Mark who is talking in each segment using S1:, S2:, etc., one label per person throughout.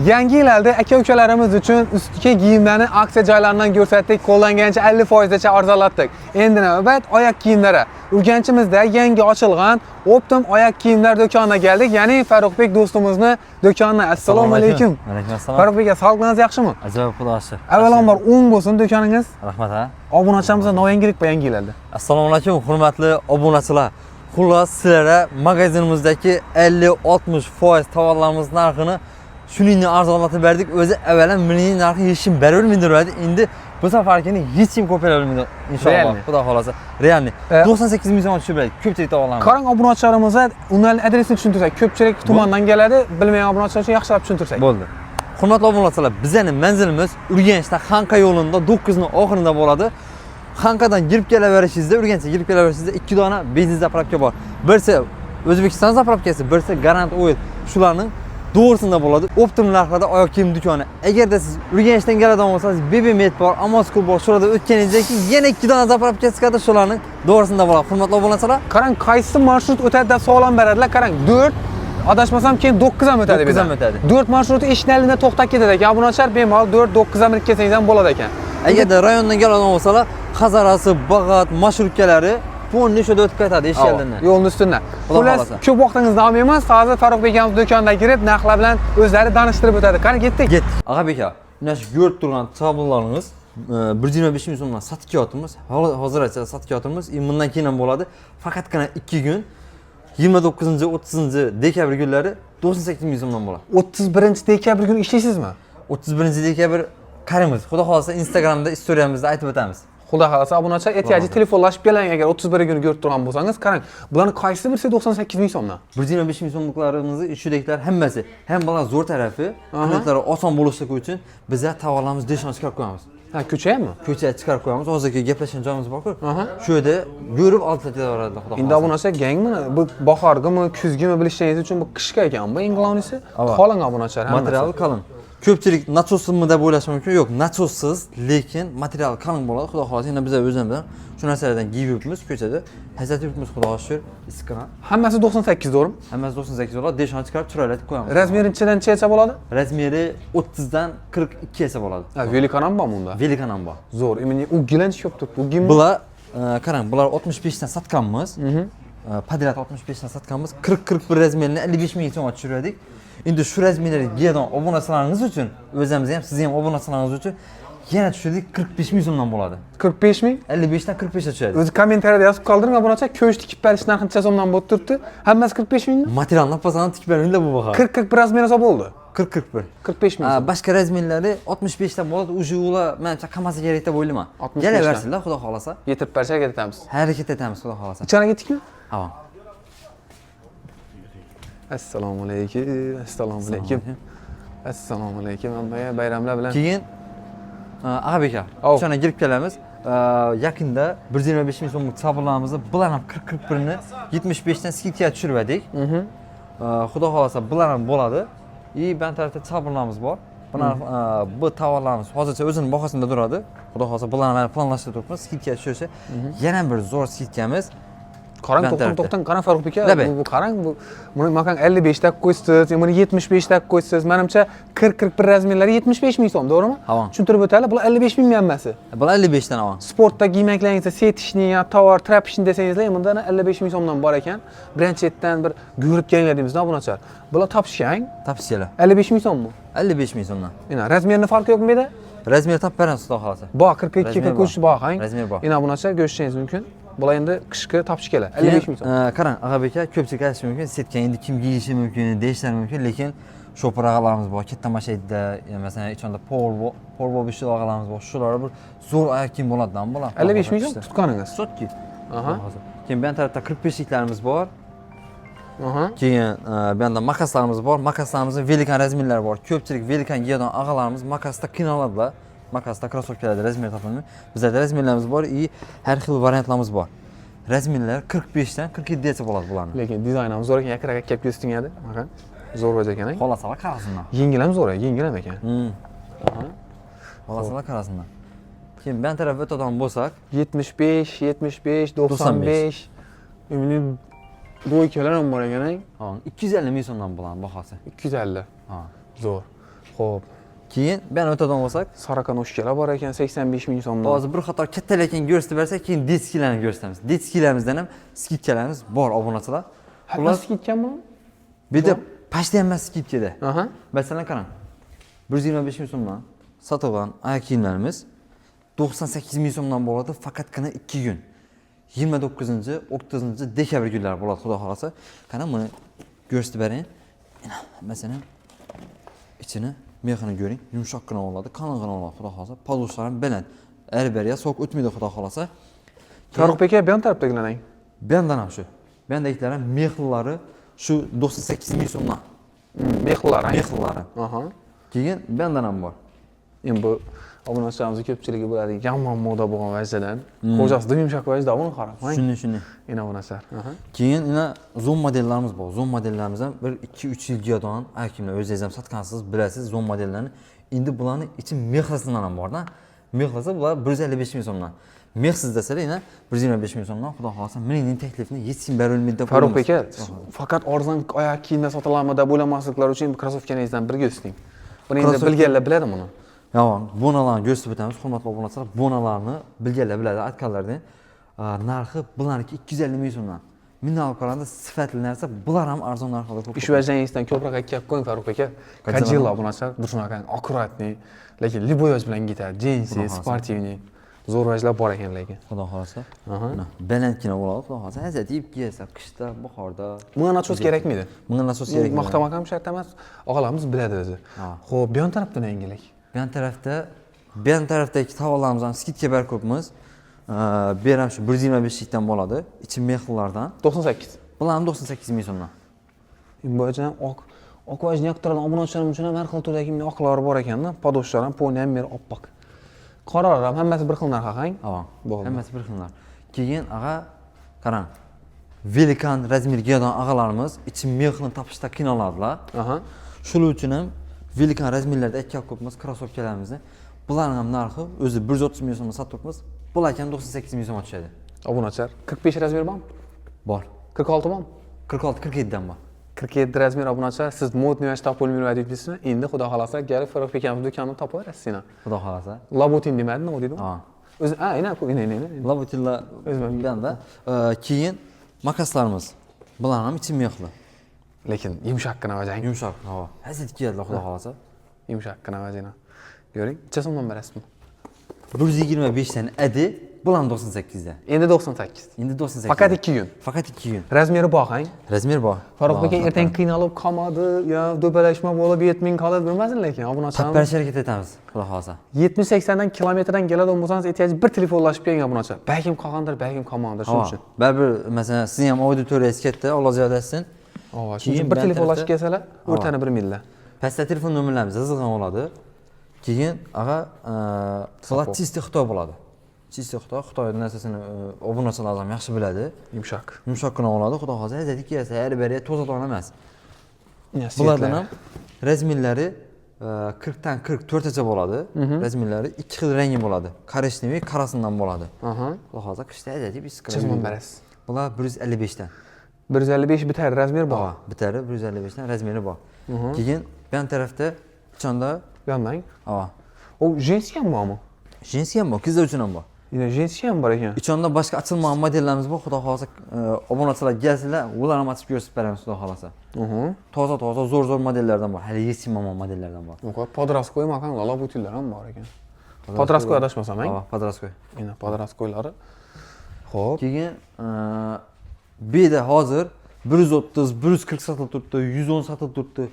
S1: Yangi yillarda aka ukalarimiz uchun ustki giyimlarni aksiya joylaridan ko'rsatdik, qo'ldan kelgancha 50% gacha arzonlatdik. Endi navbat oyoq kiyimlari. Urganchimizda yangi ochilgan Optim oyoq kiyimlar do'koniga keldik, ya'ni Farruxbek do'stimizni do'koniga. Assalomu alaykum.
S2: Alaykum assalom.
S1: Farruxbek aka, sog'ligingiz yaxshimi?
S2: Ajoyib, xudo shukr.
S1: Avvalambor o'ng bo'lsin do'koningiz.
S2: Rahmat ha.
S1: Obunachilarimiz yangilik bu yangi yillarda.
S2: Assalomu alaykum, hurmatli obunachilar. Xullas, sizlarga magazinimizdagi 50-60% tovarlarimiz narxini shuningni arzonlatib berdik. O'zi avvalan milliy narxi hech kim beravermaydi. Endi bu safargini hech kim ko'paytirmaydi olmaydi inshaalloh.
S1: Реальный.
S2: Xudo xohlasa. Реальный. 98 ming so'm tushib berdik ko'pchilik tovarlarni.
S1: Qarang, obunachilarimizga ularning adresini tushuntirsak, ko'pchilik tumandan keladi, bilmagan obunachilar uchun yaxshilab tushuntirsak.
S2: Bo'ldi. Hurmatli obunachilar, bizning manzilimiz Urganchda Xanqa yo'lida 9 ni oxirida bo'ladi. Xanqadan kirib kelaverishingizda, Urganchga kirib kelaverishingizda ikki dona benzin заправка bor. Birisi O'zbekiston заправка si, birisi Garant Oil. Shularning to'g'risida bo'ladi. Optim narxlarda oyoq kiyim do'koni. Agarda siz Urganchdan keladigan bo'lsangiz, BB Med bor, Amos bor. Shularda o'tganingizdan keyin yana ikki dona заправка chiqadi, shularning to'g'risida bo'ladi. Hurmatli obunachilar,
S1: Qarang, qaysi marshrut o'tadi deb savol ham beradilar. Qarang, 4 adashmasam keyin 9 ham o'tadi.
S2: 9 ham o'tadi.
S1: 4 marshruti eshikning to'xtab ketadi ekan. Obunachilar bemalol 4 9 ham minib kelsangiz ham bo'ladi ekan.
S2: Agarda rayondan keladigan bo'lsalar, Xazarasi, Bag'at marshrutkалari полный shu o'tib ketadi eshik oldindan.
S1: Yo'lning ustidan.
S2: Xudo
S1: Xullas,
S2: xohlasa.
S1: Ko'p vaqtingizni olmaymiz. Hozir Farruxbek akamiz do'konga kirib, narxlar bilan o'zlari tanishtirib o'tadi. Qani, ketdik.
S2: Ketdik. Ag'abek aka, mana shu ko'rib turgan sabunlaringiz 125 ming so'mdan sotib kelyapmiz. Hozircha sotib kelyapmiz. И bundan keyin ham bo'ladi. Faqatgina 2 kun 29 30 dekabr kunlari 98 ming so'mdan bo'ladi.
S1: 31 dekabr kuni ishlaysizmi?
S2: 31 dekabr qaraymiz. Xudo xohlasa, Instagramda istoriyamizda aytib o'tamiz.
S1: Xudo xohlasa, obunachilar ehtiyojli telefonlashib keling agar 31 kuni ko'rib turgan bo'lsangiz. Qarang, bularni qaysi birisi 98 ming so'mdan?
S2: 125 ming so'mliklarimizni ichidaglar hammasi. Ham bular zo'r tarafi, klientlar oson bo'lishligi uchun biza tovarlarimizni deshon chiqarib qo'yamiz.
S1: Ha, ko'cha hammi?
S2: Ko'chaga chiqarib qo'yamiz. Hozirgi gaplashgan joyimiz bor-ku.
S1: Aha.
S2: Shu yerda ko'rib olib ketaveradi, xudo
S1: Endi
S2: xohlasa.
S1: Obunachilar gangmi? Bu bahorgimi, kuzgimi bilishingiz uchun bu qishga ekan. Bu eng главный si
S2: Ava.
S1: Qalin obunachilar hammasi.
S2: Materiali qalin. Ko'pchilik nasossizmi deb o'ylashi mumkin. Yo'q, nasossiz, lekin materiali qalin bo'ladi. Xudo xohlasa, endi biz o'zimiz shu narsalardan kiyib yuribmiz ko'chada. Hazat yuribmiz, xudoga shukur. Issiqqina.
S1: Hammasi 98, to'g'rimi?
S2: Hammasi 98 bo'ladi. Deshon chiqarib chiroylatib qo'yamiz.
S1: Размер i nechadan nechacha bo'ladi?
S2: Размер i 30 dan 42 gacha bo'ladi.
S1: Ha, великан ham bormi unda?
S2: Великан ham bor.
S1: Zo'r. Именно u gilanch ko'p turibdi. U gim.
S2: Bular qarang, bular 65 dan sotganmiz. Подряд 65 dan sotganmiz. 40-41 размер ini 55 ming so'mga tushirdik. Endi shu размер larga kiyadigan obunachilaringiz uchun, o'zimiz ham, siz ham obunachilaringiz uchun yana tushirdik, 45 ming so'mdan bo'ladi.
S1: 45 ming.
S2: 55 dan 45 ga tushadi.
S1: O'zi kommentariyada yozib qoldiring obunachilar, ko'ch tikib berish narxi necha so'mdan bo'lib turibdi? Hammasi 45 mingmi?
S2: Materialni pasani tikib bermaydilar bu baho.
S1: 40 41 размер esa bo'ldi.
S2: 40-41.
S1: 45 ming
S2: Ha,
S1: so'm.
S2: Boshqa размер lari 65 dan bo'ladi. Уже ular manimcha qamasa kerak deb o'ylayman.
S1: 65 dan.
S2: Kelaversinlar, xudo xohlasa.
S1: Yetirib bersak harakat etamiz.
S2: Harakat etamiz, xudo xohlasa.
S1: Ichkariga ketdikmi?
S2: Ha.
S1: Assalomu alaykum. Assalomu alaykum. Assalomu alaykum. Hammaga bayramlar bilan.
S2: Keyin Ag'abek aka,
S1: Ov.
S2: o'shana kirib kelamiz. Yaqinda 125 ming so'mlik sabunlarimizni bular ham 40-41 ni 75 dan скидка ga tushirib. Xudo xohlasa, bular ham bo'ladi. И bu tarafda sabunlarimiz bor. Bular bu tovarlarimiz hozircha o'zini bahosida turadi. Xudo xohlasa, bularni mana planlashtirib turibmiz. Скидка ga tushirsa, yana bir zo'r скидка miz.
S1: Qarang,
S2: Ben
S1: to'xtang,
S2: tarafda.
S1: To'xtang, qarang, Farruh aka,
S2: Labi.
S1: bu qarang, bu buni makan 55 ta qo'ysiz, buni 75 ta qo'ysiz. Menimcha 40 41 размер lari 75 ming so'm, to'g'rimi?
S2: Ha.
S1: Tushuntirib o'taylik, bular 55 ming hammasi.
S2: Bular 55 dan avan.
S1: Sportda giymaklaringizda сеточный ya tovar тряпочный desangizlar, bunda 55 ming so'mdan bor ekan. Birinchi chetdan bir ko'rib kelinglar deymiz obunachilar. Bular topishgan
S2: Topishinglar.
S1: 55 ming so'mmi?
S2: 55 ming so'mdan.
S1: Ina, размер ni farqi yo'qmi bu yerda?
S2: Размер topib beramiz, xudo xohlasa.
S1: Bor, 42,
S2: Размер bor.
S1: 43 bor, hang.
S2: Размер bor.
S1: Ina, bunacha ko'rishingiz mumkin. Bular endi qishki topishkalar. 55 ming so'm.
S2: Qarang, Ag'abek aka, ko'pchilik aytishi mumkin, сетка endi kim kiyishi mumkin deyishlari mumkin, lekin shopir og'alarimiz bor, katta mashayda, masalan, ichonda pol bo'lib ishlaydigan og'alarimiz bor. Shular bir zo'r oyoq kiyim bo'ladi bular.
S1: 55 ming so'm tutganingiz.
S2: Сотки.
S1: Aha.
S2: Keyin bu tarafda 45liklarimiz bor.
S1: Aha.
S2: Keyin bu yoqda makaslarimiz bor. Makaslarimizni великан размер lari bor. Ko'pchilik великан kiyadigan og'alarimiz makasda qiynaladilar. Makasda krossovkalarda размер topilmaydi. Bizlarda размер larimiz bor и har xil variantlarimiz bor. Размер lar 45 dan 47 gacha bo'ladi bularni.
S1: Lekin dizayn ham zo'r ekan, yaqinroq kelib ko'rsatgan. Aha. Zo'r bo'lsa ekan.
S2: Xohlasalar qarasinlar.
S1: Yengil ham zo'r, yengil ham ekan.
S2: Xohlasalar qarasinlar. Keyin bu tarafga o'tadigan bo'lsak,
S1: 75, 75, 95. Endi двойка lar ham bor ekan.
S2: Ha, 250 ming so'mdan bularni bahosi.
S1: 250.
S2: Ha.
S1: Zo'r. Xo'p,
S2: Keyin bu yana o'tadigan bo'lsak,
S1: сороконожка lar bor ekan 85 ming so'mdan.
S2: Hozir bir qator kattalarni ko'rsatib bersak, keyin детский larni ko'rsatamiz. Детский larimizdan ham скидка larimiz bor, obunachilar.
S1: Ular скидка mi?
S2: Bu yerda почти hammasi скидка da. Masalan, qarang. 125 ming so'mdan sotilgan oyoq kiyimlarimiz 98 ming so'mdan bo'ladi faqatgina 2 kun. 29, 30 dekabr kunlari bo'ladi, xudo xohlasa. Qarang, buni ko'rsatib bering. Masalan, ichini мех ini ko'ring, yumshoqqina bo'ladi, qalingina bo'ladi, xudo xohlasa. Подошва lari baland. Arbariya sovuq o'tmaydi, xudo xohlasa.
S1: Farruh aka, bu yon tarafdagilarning.
S2: Bu yandan ham shu. Bu yandagilar ham мех lari shu 98 ming so'mdan.
S1: Мех lar.
S2: Мех lari. Keyin bu yandan ham bor.
S1: Endi bu obunachilarimizni ko'pchiligi biladi, yomon moda bo'lgan vajdadan. Xo'jasi yumshoq vajda, buni qarang.
S2: Shunday, shunday.
S1: Ina obunachilar.
S2: Keyin ina zoom modellarimiz bor. Zoom modellarimiz ham 1 2 3 yil kiyadigan oyoq kiyimlar. O'zingiz ham sotgansiz, bilasiz zoom modellarni. Endi bularni ichi мех lisidan ham borda. Мех lisi bular 155 ming so'mdan. Мех siz desalar yana 125 ming so'mdan, xudo xohlasa, mening taklifini yetsin berilmaydi deb
S1: Farruh
S2: qo'yamiz.
S1: Aka, faqat arzon oyoq kiyimlar sotiladimi deb o'ylamasliklari uchun krossovkangizdan birga o'sting. Buni endi bilganlar biladi buni.
S2: Yo'q, bonalarni ko'rsatib o'tamiz, hurmatli obunachilar. Bonalarni bilganlar biladi, aytganlardan. Narxi bularniki 250 ming so'mdan. Bundan olib qaraganda sifatli narsa, bular ham arzon narxlarda ko'p.
S1: Ish vajangizdan ko'proq akkab qo'ying, Farruh aka. Kajilla obunachilar, shunaqa аккуратный, lekin любой yosh bilan ketadi. Джинсы,
S2: Xudo xohlasa.
S1: спортивный. Zo'r vajlar bor ekan lekin.
S2: Xudo xohlasa. Mana, balandgina bo'ladi, xudo xohlasa. Hazat yeb kiyasa, qishda, bahorda.
S1: Bunga начёс kerakmidi?
S2: Bunga начёс kerak.
S1: Maqtamoq ham shart emas. Og'alarimiz biladi o'zi.
S2: Ha.
S1: Xo'p, bu yon tarafdan yangilik.
S2: Bu yon tarafdagi tovarlarimiz ham скидка berib ko'pmiz. Bu yer ham shu 125 likdan bo'ladi. Ichi мех lardan.
S1: 98.
S2: Bular ham 98 ming so'mdan.
S1: Bu ham oq oq vajni yoqtiradigan obunachilar uchun ham har xil turdagi oqlar bor ekanda. Подошва lar ham, poni ham beri oppoq. Qoralar ham hammasi bir xil narx, axang.
S2: Ava.
S1: Bo'ldi.
S2: Hammasi bir xil narx. Keyin ag'a, qarang. Великан размер kiyadigan og'alarimiz ichi мех ini topishda qiynaladilar. Shuning uchun ham великан размер larda ikki ko'pmiz krossovkalarimizni. Bularning ham narxi o'zi 130 ming so'mga sotibmiz. Bular ham 98 ming so'mga tushadi.
S1: Obunachilar, 45 размер bormi?
S2: Bor.
S1: 46 bormi?
S2: 46, 47 dan bor.
S1: 47 размер obunachilar, siz модный vash topib olmaydi deysizmi? Endi xudo xohlasa kelib Farruh akamiz do'konini topaverasiz seni.
S2: Xudo xohlasa.
S1: Lobutin demadi, nima deydi?
S2: Ha.
S1: O'zi, ha, ina, ina, ina, ina.
S2: Lobutinlar
S1: O'zim-
S2: banda. Keyin makaslarimiz. Bular ham ichi мех li.
S1: Lekin yumshoqqina vajang.
S2: Yumshoq, havo. Hazit kiyadilar, xudo xohlasa.
S1: Yumshoqqina vajina. Ko'ring, necha so'mdan berasizmi?
S2: 125 dan edi, bular ham 98 dan.
S1: Endi 98.
S2: Endi 98.
S1: Faqat 2 kun.
S2: Faqat 2 kun.
S1: Размер i bor, hang.
S2: Размер bor.
S1: Farruh aka ertaga qiynalib qolmadi, yo do'palashma bo'lib 7000 qoladi bilmasin lekin obunachilar.
S2: Topib berish harakat etamiz, xudo xohlasa.
S1: 70-80 dan kilometrdan keladigan bo'lsangiz, aytaylik, bir telefonlashib keling obunachilar. Balkim qolgandir, balkim qolmagandir, shuning uchun.
S2: Baribir, masalan, sizning ham auditoriyangiz katta, Alloh ziyoda etsin.
S1: Ova, shuning
S2: Keyin
S1: uchun bir
S2: bu
S1: telefonlashib
S2: tarafda-
S1: kelsalar, o'rtanib bilmaydilar.
S2: Pastda telefon nomerlarimiz yozilgan bo'ladi. Keyin ag'a, bular чистый Xitoy bo'ladi. Чистый Xitoy, Xitoy narsasini obunachilar ham yaxshi biladi.
S1: Yumshoq.
S2: Yumshoqqina bo'ladi, xudo xohlasa, hazat kiyasa, har biri to'zadigan emas.
S1: Ya,
S2: Bulardan
S1: светлый.
S2: ham размер lari 40 dan 44 tacha bo'ladi. Размер lari ikki xil rangi bo'ladi. Коричневый, qorasidan bo'ladi. Xudo xohlasa, qishda ajab issiq.
S1: Necha so'mdan berasiz?
S2: Bular 155 dan.
S1: 155 bitar размер bor.
S2: Bor. Bitari 155 dan размер i bor. Keyin bu yon tarafda qachonda?
S1: Bu yondan.
S2: Ava.
S1: O женский ham bormi?
S2: Женский ham bor, qizlar uchun ham bor.
S1: Yine женский ham bor ekan.
S2: Ichonda boshqa ochilmagan modellarimiz bor. Xudo xohlasa, obunachilar kelsinlar, ular ham ochib ko'rsatib beramiz, xudo xohlasa. Toza toza, zo'r zo'r modellardan bor. Hali yechilmagan modellardan bor.
S1: Yo'q, подростковый makan Lobutinlar ham bor ekan. Подростковый adashmasam,
S2: Ava, подростковый.
S1: Ina подростковый lari. Xo'p.
S2: Keyin bu yerda hozir 130, 140 sotilib turibdi, 110 sotilib turibdi.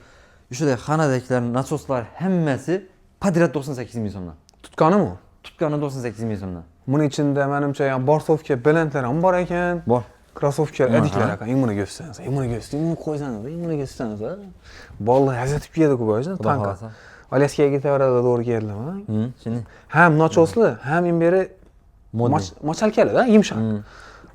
S2: O'shaday xonadagilar, насос lar hammasi подряд 98 ming so'mdan.
S1: Tutganimi?
S2: Tutgani 98 ming so'mdan.
S1: Buni ichida menimcha ya борцовка belentlar ham bor ekan.
S2: Bor.
S1: Krossovka adiklar ekan. Imuni ko'rsangiz, imuni ko'rsangiz, imuni qo'ysangiz, imuni ko'rsangiz. Bolalar hazatib kiyadi ku bu,
S2: Xudo
S1: tanka.
S2: xohlasa.
S1: Alyaskaga ketaveradi, to'g'ri kiyadilar.
S2: Shuni.
S1: Ham начёс li, ham imberi
S2: Модный.
S1: mochalkali-da, yumshoq.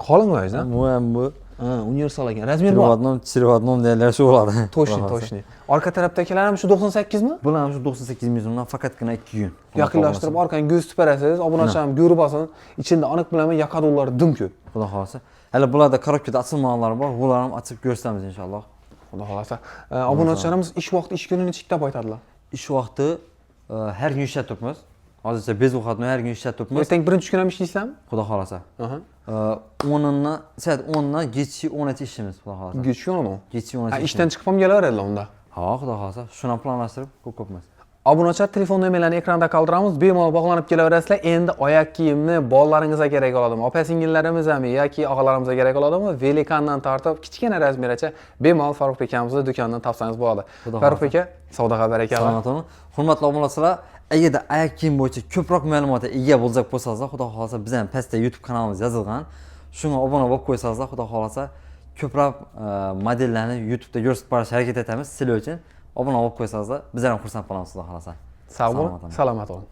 S1: Qalin o'zi.
S2: Bu ham bu.
S1: Ha, universal ekan. Размер
S2: Три в
S1: bor.
S2: одном, четыре в одном deganlar shu bo'ladi.
S1: Точно,
S2: Xudo xohlasa.
S1: точно. Orqa tarafdagilar ham shu 98 mi?
S2: Bular ham shu 98 ming so'mdan faqatgina 2 kun.
S1: Yaqinlashtirib orqani ko'z tutib obunachi ham ko'rib olsin. Ichida aniq bilaman, yaqadonlar dim ko'p.
S2: Xudo xohlasa. Hali bularda коробка da ochilmaganlar bor. Ular ham ochib ko'rsatamiz inshaalloh.
S1: Xudo xohlasa. Obunachilarimiz ish vaqti, ish kuni nechida aytadilar?
S2: Ish vaqti har kun ishlab turibmiz. Hozircha без выходной har kun ishlab turibmiz.
S1: Ertaga birinchi kun ham ishlaysizlarmi?
S2: Xudo xohlasa. 10dan soat 10dan kechki 10gacha ishlaymiz, xudo xohlasa.
S1: Kechki 10mi?
S2: Kechki
S1: Ha,
S2: 10gacha.
S1: Ishdan chiqib ham kelaveradilar unda.
S2: Ha, xudo xohlasa. Shuni ham planlashtirib ko'p ko'pmiz.
S1: Obunachilar, telefon nomerlarini ekranda qoldiramiz, bemalol bog'lanib kelaverasizlar. Endi oyoq kiyimni bolalaringizga kerak bo'ladimi, opa singillarimiz ham yoki og'alarimizga kerak bo'ladimi, великан dan tortib kichkina размер gacha bemalol Farruh akamizni do'konidan topsangiz bo'ladi.
S2: Xudo
S1: Farruh aka, savdoga barakalla.
S2: Salomat bo'ling. Hurmatli obunachilar, agarda oyoq kiyim bo'yicha ko'proq ma'lumotga ega bo'lsak bo'lsangizlar, xudo xohlasa, biz ham pastda YouTube kanalimiz yozilgan. Shunga obuna bo'lib qo'ysangizlar, xudo xohlasa, ko'proq modellarni YouTubeda ko'rsatib borishga harakat etamiz sizlar uchun. Obuna bo'lib qo'ysangizlar, bizlar ham xursand bo'lamiz, xudo xohlasa.
S1: Sog' bo'ling,
S2: Salomat bo'ling.
S1: Salomat bo'ling.